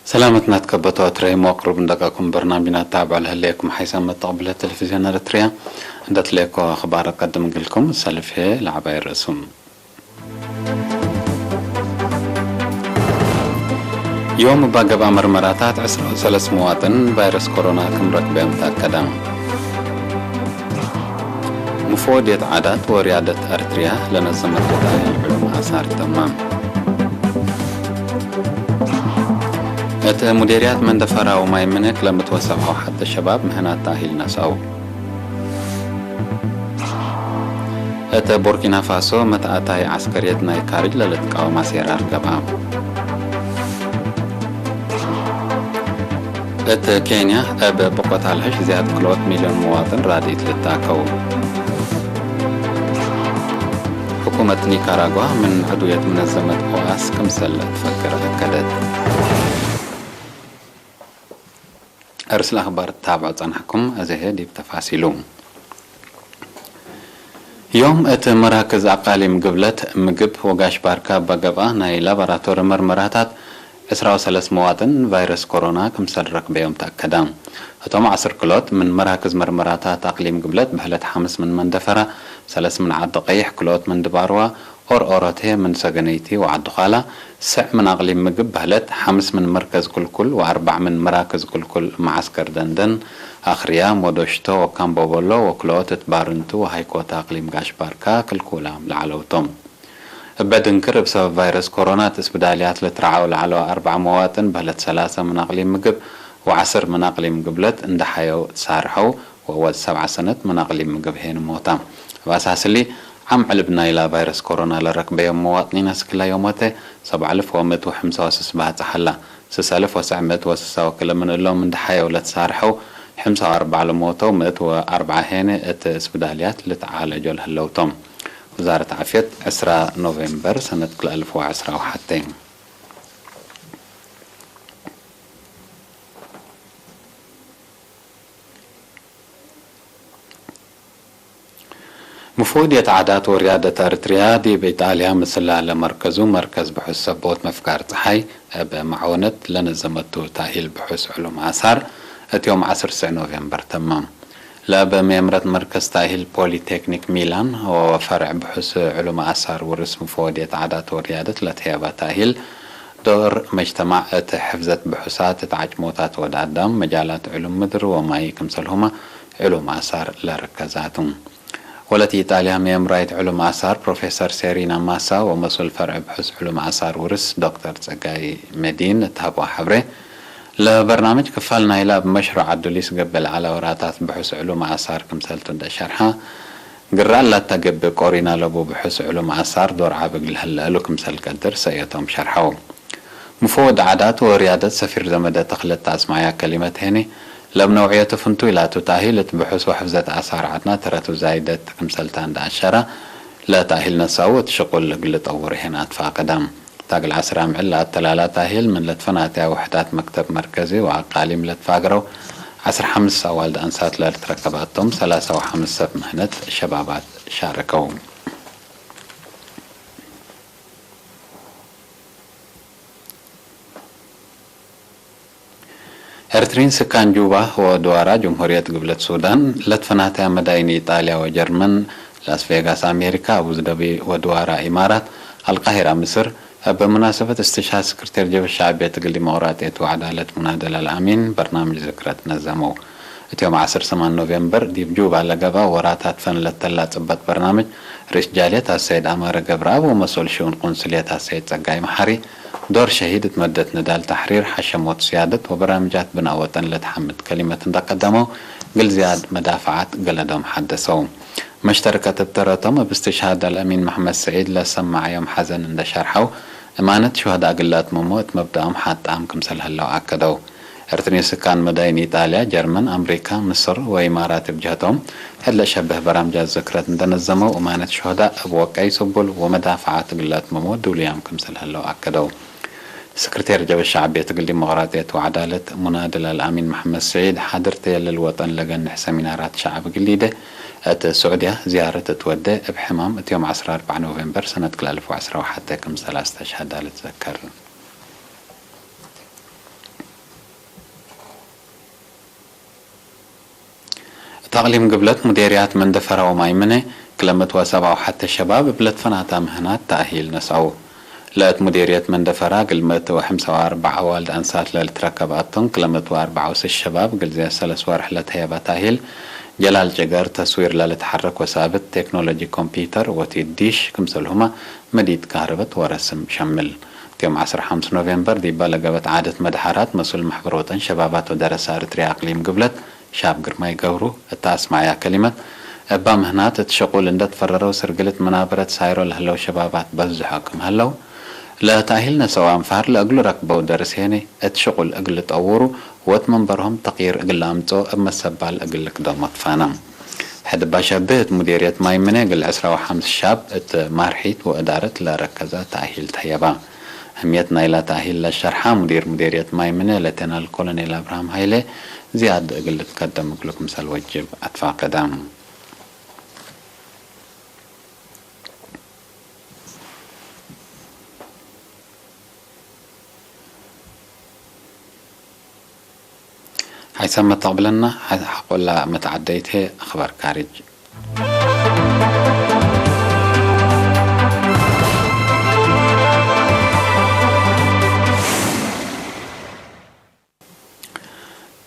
ሰላመት ናትከበቶ ትረይ መቅሩብ እንደቀኩም በርናምጅና ታብዕ ለህሌኩም ሓይሳም መተቕብለ ቴሌቪዝዮን ኤርትርያ። እንደትሌኮ ኣኽባር ቀድም ግልኩም ሰልፌ ላዕባይ ርእሱም። ዮም እባ ገብኣ መርመራታት ዕስራ ሰለስተ መዋጥን ቫይረስ ኮሮና ክምረክበዮም ተኣከዳ። مفوضية عادات وريادة أرتريا لنظمت تاهيل علوم آثار تمام. እቲ ሙዴርያት መንደፈራ ወማይ ምንክ ለምትወሰብ ኣውሓት ሸባብ ምህናት ታሂል ነሳው። እቲ ቡርኪና ፋሶ መትኣታይ ዓስከርየት ናይ ካሪጅ ለልትቃወም ኣሴራር ገብኣ። እቲ ኬንያ ኣብ ብቆታ ልሕሽ ዝያድ ክልኦት ሚልዮን መዋጥን ራድኢት ልታከው። ሕኩመት ኒካራጓ ምን ዕዱየት ምነዘመት ኦኣስ ክምሰል ትፈክር ኣከደት። እርስል ኣኽባር ታብዖ ጸናሕኩም፣ እዘሄ ዲብ ተፋሲሉ። ዮም እቲ መራክዝ ኣቃሊም ግብለት ምግብ ወጋሽ ባርካ በገብኣ ናይ ላቦራቶሪ መርመራታት ዕስራ ወሰለስተ መዋጥን ቫይረስ ኮሮና ክምሰል ረክበዮም ተኣከዳ። እቶም ዓስር ክሎት ምን መራክዝ መርመራታት ኣቅሊም ግብለት ብህለት ሓምስ ምን መንደፈራ፣ ሰለስ ምን ዓዲ ቀይሕ፣ ክሎት ምን ድባርዋ፣ ኦርኦሮቴ ምን ሰገነይቲ ወዓዲ ዃላ፣ ስዕ ምን ኣቅሊም ምግብ በህለት ሓምስ ምን መርከዝ ክልኩል ወኣርባዕ ምን መራክዝ ክልኩል መዓስከር ደንደን፣ ኣኽርያ፣ ሞዶሽቶ ወካምቦቦሎ ወክልኦት እት ባርንቱ ወሃይኮታ ኣቅሊም ጋሽ ባርካ ክልኩላም ለዓለውቶም። እበ ድንክር እብ ሰበብ ቫይረስ ኮሮና ትእስብዳልያት ለትረዓው ለዓለዋ ኣርባዕ መዋጥን በህለት ሰላሳ ምን ኣቅሊም ምግብ ወዓስር ምን ኣቅሊም ግብለት እንደሓየው ሳርሐው ወወድ ሰብዓ ሰነት ምን ኣቅሊም ምግብ ሄን ሞታ። እብ ኣሳስሊ ዓም ዕልብ ናይላ ቫይረስ ኮሮና ለረክበዮም መዋጥኒን ኣስክላ ዮሞተ ሰብዓ እልፍ ወምእት ወሕምሳ ወስስ ባጽሓላ። ስሰልፍ ወሰዕ ምእት ወስሳ ወክለ ምን እሎም እንድሓየው ለትሳርሐው፣ ሕምሳ ወኣርባዕ ለሞተው፣ ምእት ወኣርብዓ ሄነ እት እስብዳልያት ልትዓለጆ ለህለውቶም። ውዛረት ዓፍየት ዕስራ ኖቬምበር ሰነት ክልተ ኣልፍ ወዕስራ ወሓተ። ምፍወድየት ዓዳት ወርያደት ኣርትርያ ዲብ ኢጣልያ ምስላ ለመርከዙ መርከዝ ብሑስ ሰቦት መፍጋር ጸሓይ እብ መዓወነት ለነዘመቱ ታሂል ብሑስ ዕሉም ኣሳር እት ዮም ዓስር ስዕ ኖቬምበር ተማም። ለእብ መየምረት መርከዝ ታሂል ፖሊቴክኒክ ሚላን ወፈርዕ ብሑስ ዕሉም ኣሳር ውርስ ምፍወድየት ዓዳት ወርያደት ለትሄባ ታሂል ዶር መጅተማዕ እት ሕፍዘት ብሑሳት እት ዓጭሞታት ወድ ኣዳም መጃላት ዕሉም ምድር ወማይ ክምሰልሁማ ዕሉም ኣሳር ለርከዛቱ። ወለት ኢጣልያ መየምራይት ዕሉም ኣሳር ፕሮፌሰር ሴሪና ማሳ ወመሱል ፈርዕ ብሑስ ዕሉም ኣሳር ውርስ ዶክተር ጸጋይ መዲን እትሃብዋ ሓብሬ፣ ለበርናምጅ ክፋል ናይላ እብ መሽሩዕ ኣዱሊስ ገብእ ለዓለ ወራታት ብሑስ ዕሉም ኣሳር ክምሰልቱ እንደ ሸርሓ፣ ግራ ላታ ገብእ ቆሪና ለቡ ብሑስ ዕሉም ኣሳር ዶር ዓብግ ለህለ እሉ ክምሰል ቀድር ሰእየቶም ሸርሐው። ምፎወድ ዓዳት ወርያደት ሰፊር ዘመደ ተኽለት ኣስማያ ከሊመት ሄኒ፣ ለብ ነውዕየቱ ፍንቱ ኢላቱ ታሂል እት ብሑስ ወሕፍዘት ኣሳር ዓድና ተረቱ ዛይደት ክምሰልታ እንዳ ኣሸራ፣ ለታሂል ነሳው እት ሽቁል እግል ጠውር ሄን ኣትፋቀዳም። ታግል ዓስር ኣምዕል ለኣተላላ ታሂል ምን ለትፈናትያ ውሕዳት መክተብ መርከዚ ወኣቃሊም ለትፋግረው ዓስር ሓምስ ኣዋልድ ኣንሳት ለልትረከባቶም ሰላሳ ወሓምስ ሰብ ምህነት ሸባባት ሻረከው። ኤርትሪን ስካን ጁባ ወድዋራ ጅምሁርየት ግብለት ሱዳን ለትፈናተያ መዳይን ኢጣልያ ወጀርመን፣ ላስ ቬጋስ ኣሜሪካ፣ ኣቡዝደቢ ወድዋራ ኢማራት፣ ኣልቃሂራ ምስር፣ እብ መናሰበት እስትሽሃድ ስክርቴር ጀበ ሻዕብየት እግል ዲሞቅራጥየት ወዓዳለት ሙናደል ኣልኣሚን በርናምጅ ዝክረት ነዘመው። እት ዮም ዓስር ሰማን ኖቬምበር ዲብ ጁባ ለገብኣ ወራታት ፈን ለተላ ጽበት በርናምጅ ርኢስ ጃልየት ኣሰይድ ኣማረ ገብረኣብ ወመሶል ሽኡን ቁንስልየት ኣሰይድ ጸጋይ መሓሪ ዶር ሸሂድ እት መደት ንዳል ታሕሪር ሓሸሞት ስያደት ወበራምጃት ብናእ ወጠን ለትሓምድ ከሊመት እንዳ ቀደመው ግል ዝያድ መዳፍዓት ገለዶም ሓደሰው። መሽተርከት እብ ተረቶም እብ እስትሽሃድ ኣልኣሚን መሕመድ ስዒድ ለሰማዓዮም ሓዘን እንደ ሸርሐው እማነት ሹሃዳእ ግላት መሞ እት መብዳኦም ሓጣም ክምሰል ህለው ኣከደው። ኤርትርዩ ስካን መዳይን ኢጣልያ፣ ጀርመን፣ ኣምሪካ፣ ምስር ወኢማራት እብ ጀህቶም፣ ሕድ ለሸብህ በራምጃት ዝክረት እንደነዘመው፣ እማነት ሹህዳእ እብ ወቀይ ስቡል ወመዳፍዓት ግላት መሞ ድውልያም ክምሰል ህለው ኣከደው። ስክርቴር ጀበ ሻዕብየት እግል ዲሞቅራጥየት ወዓዳለት ሙናድል ኣልኣሚን መሐመድ ስዒድ፣ ሓድር ተየልል ወጠን ለገንሕ ሰሚናራት ሸዕብ እግል ሊደ፣ እት ስዑድያ ዝያረት እትወደ እብ ሕማም እት ዮም ዓስራ ኣርባዕ ኖቬምበር ሰነት ክልተ ኣልፍ ወዓስራ ወሓደ ክምሰል ኣስተሽሃዳ ልትዘከር። ኣቕሊም ግብለት ሙዴርያት መንደፈራ ወማይምነ ክለምት ወሰብዓ ወሓተ ሸባብ እብለት ፈናታ ምህናት ተኣሂል ነስኣው። ለእት ሙዴርየት መንደፈራ ግልምት ወሐምሳ ወኣርባዕ ኣዋልድ ኣንሳት ለልትረከብ ኣቶም ክለምት ወኣርባዓ ወሰስ ሸባብ ግልዜ ሰለስ ወርሕ ለተህየባ ተኣሂል ጀላል ጭገር ተስዊር ለልትሓረክ ወሳብት ቴክኖሎጂ ኮምፒውተር ወቲ ዲሽ ክምሰልሁማ መዲት ካህርበት ወረስም ሸምል። እቲዮም ዓሰርተ ሓሙስ ኖቬምበር ዲባ ለገበት ዓደት መድሓራት መሱል ማሕበር ወጠን ሸባባት ወደረሳ እርትርያ ኣቕሊም ግብለት ሻብ ግርማይ ገብሩ እታ ኣስማዕያ ከሊመት፣ እባ ምህናት እት ሸቁል እንደ ትፈረረው ስርግልት መናበረት ሳይሮ ለህለው ሸባባት በዝሖ ክም ሀለው፣ ለታሂል ነሰው ኣንፋር ለእግሉ ረክበው ደርስ ሄኔ እት ሸቁል እግል ጠውሩ ወት መንበርሆም ተቅይር እግል ኣምጾ እብ መሰባል እግል ክደሞ ትፋና። ሕድባ ሸብህ እት ሙዴርየት ማይ ምነ እግል ዕስራ ወሓምስ ሻብ እት ማርሒት ወእዳረት ለረከዘ ታሂል ተህየባ። ህምየት ናይላ ታሂል ለሸርሓ ሙዲር ሙዴርየት ማይ ምነ ለተናል ኮሎኔል ኣብርሃም ሃይለ፣ ዝያድ እግል ልትከደም እግሉ ክምሰል ወጅብ ኣትፋቀደ። ሓይሰመ ተቕብለና ሓቆላ መተዓደይቴ ኣኽባር ካሪጅ።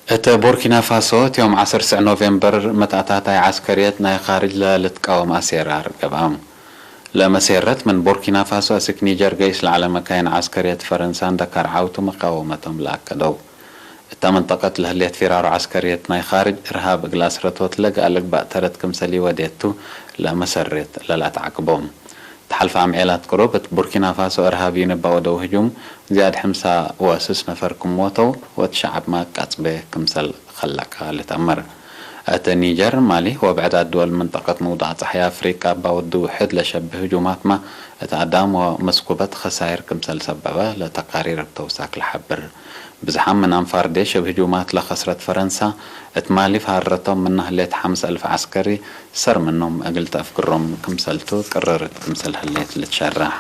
እተ ቦርኪና ፋሶ፣ እቲዮም ዓሰርተ ኖቬምበር መትኣታታይ ዓስከርየት ናይ ኻርጅ ለልትቃወም ኣሴራ ርገብኣም። ለመሴረት ምን ቦርኪና ፋሶ እስክ ኒጀር ገይስ ለዓለ መካይን ዓስከርየት ፈረንሳ እንደካር ዓውቱ መቃወመቶም ለኣከደው። እታ መንጠቀት ለህሌት ፊራሮ ዓስከርየት ናይ ኻርጅ እርሃብ እግል ኣስረቶት ለገኣ ልግባእ ተረት ክምሰል ይወዴቱ ለመሰሬት ለላተዓቅቦም። ተሓልፈ ኣምዔላት ቅሩብ እት ቡርኪና ፋሶ እርሃብ ይንባ ወደው ህጁም ዝያድ ሕምሳ ወስስ ነፈር ክም ሞተው ወት ሸዓብ ማቃጽበ ክምሰል ኸላቃ ልተመር። እት ኒጀር ማሊ ወብዕዳት ድወል መንጠቀት መውዳዕ ጸሓይ ኣፍሪቃ እባ ወዲ ውሕድ ለሸብህ ህጁማትማ እት ኣዳም ወመስኩበት ኸሳይር ክምሰል ሰበበ ለተቃሪር እብ ተውሳክ ለሐብር። ብዝሓም ምን ኣንፋር ዴሽ እብ ህጁማት ለኸስረት ፈረንሳ እት ማሊ ፈሀረቶም ምና ህሌት ሐምስ እልፍ ዐስከሪ ሰር ምኖም እግል ተአፍግሮም ክምሰልቱ ቅርርት ክምሰል ህሌት ልትሸራሕ።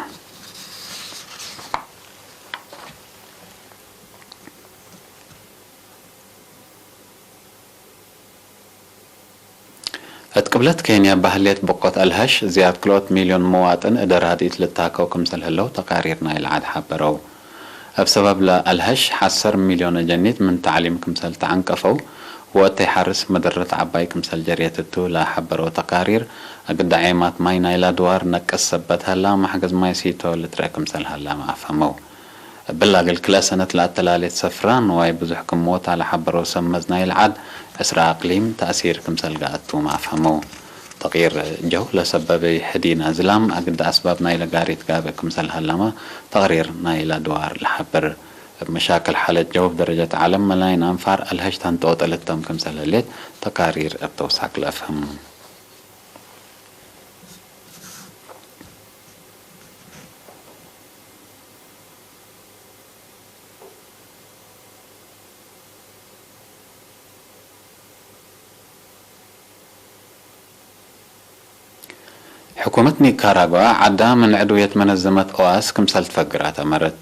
እት ቅብለት ኬንያ በህሌት ብቆት አልሀሽ ዝያድ ክልኦት ሚልዮን መዋጥን እደ ራድኢት ልታከው ክምሰል ህለው ተቃሪር ናይለ ዓድ ሐበረው። እብ ሰበብ ለአልሀሽ ሐሰር ሚልዮን እጀኒት ምን ተዕሊም ክምሰል ተዐንቀፈው ወእተይ ሐርስ መደረት ዐባይ ክምሰል ጀርየት እቱ ለሐበረው ተቃሪር፣ አግዳ ዔማት ማይ ናይላ ድዋር ነቅስ ሰበት ሀላ፣ መሕገዝ ማይ ሲቶ ልትረአ ክምሰል ሀላመ አፍሀመው። እብላ እግል ክልኤ ሰነት ለአተላሌት ሰፍራ ንዋይ ብዙሕ ክም ሞታ ለሐበረው ሰብ መዝ ናይለ ዓድ፣ ዕስራ አቅሊም ተእሲር ክምሰል ገአቱም አፍሀመው። ተቅይር ጀው ለሰበበይ ሕዲን አዝላም አግዳ አስባብ ናይለ ጋሪት ጋብእ ክምሰል ሀላመ ተቅሪር ናይላ ድዋር ለሐብር። እብ መሻክል ሓለት ጀው እብ ደረጀት ዓለም መላይን አንፋር አልሀሽ ተንጦጠ ልተም ክምሰል ህሌት ተቃሪር እብ ተውሳክ ለአፍህም። ሕኩመት ኒካራጓ ዓዳ ምን ዕድውየት መነዘመት ኦዋስ ክምሰል ትፈግር አተመረት።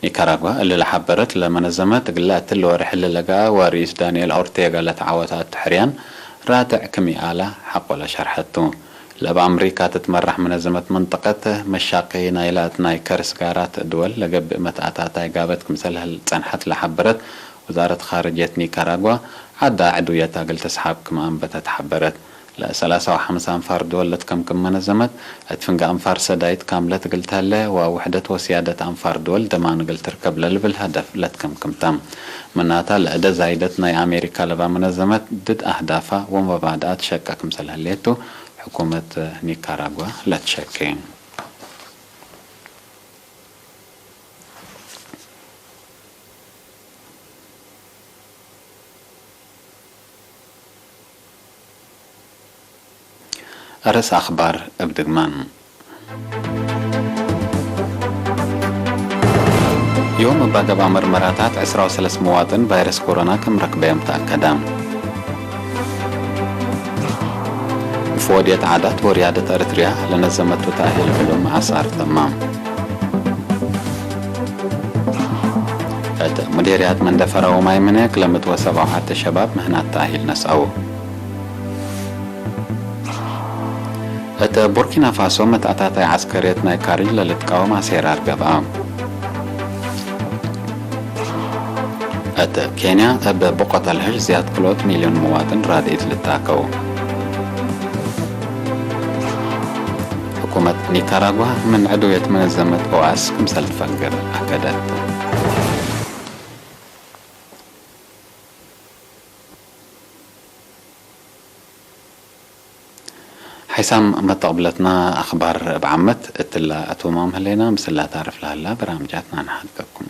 ኒካራጓ እሊ ለሐበረት ለመነዘመት እግለ እትሊ ወርሕ እሊ ለገአ ወርኢስ ዳንኤል ኦርቴጋ ለተዓወተ አትሕርያን ራትዕ ክም ይኣላ ሐቆለ ሸርሐቱ። ለእብ አምሪካ ትትመራሕ መነዘመት መንጠቀት መሻቂ ናይላ እት ናይ ከርስ ጋራት ድወል ለገብእ መትአታታይ ጋበት ክምሰል ጸንሐት ለሐበረት ወዛረት ኻርጅየት ኒካራጓ፣ ዓዳ ዕድውየታ እግል ተስሓብ ክም አንበተት ሐበረት። ለሰላሳ ወሐምሳ አንፋር ድወል ለትከምክም መነዘመት፣ እት ፍንጋ አንፋር ሰዳይት ካምለት እግል ተህለ ወውሕደት ወስያደት አንፋር ድወል ደማን እግል ትርከብ ለልብል ሀደፍ ለትከምክም ተ። ምናታ ለእደ ዛይደት ናይ አሜሪካ ለባ መነዘመት ድድ አህዳፋ ወመባድአት ሸቀ ክምሰል ህሌቱ ሕኩመት ኒካራጓ ለትሸኬ። ርእስ አኽባር እብ ድግማን። ዮም እባ ገብአ መርመራታት ዕስራ ወሰለስ መዋጥን ቫይረስ ኮሮና ከም ረክበዮም ተአከደ። እፍ ወድየት ዓዳት ወርያደት ኤርትርያ ለነዘመቱ ተእሂል ዕሉም አሳር ተማም። እት ሙዴርያት መንደፈራ ወማይ ምነ ክለምት ወሰብዓ ወሐተ ሸባብ ምህናት ተእሂል ነስአው። እተ ቡርኪና ፋሶ መታእታታይ ዓስከርየት ናይ ካሪጅ ለልትቃወም ኣሴራር ገብኣ። እተ ኬንያ እብ ብቆጠል ሕሽ ዝያድ ክልኦት ሚልዮን መዋጥን ራድኤት ልታከው። ሕኩመት ኒካራጓ ምን ዕድውየት መነዘመት ኦኣስ ክምሰል ትፈክር ኣከደት። ሓይሳም መተቕብለትና ኣኽባር ብዓመት እትላ ኣቶማም ህሌና ምስላ ታርፍ ላሃላ በራምጃትና ንሓልቀኩም።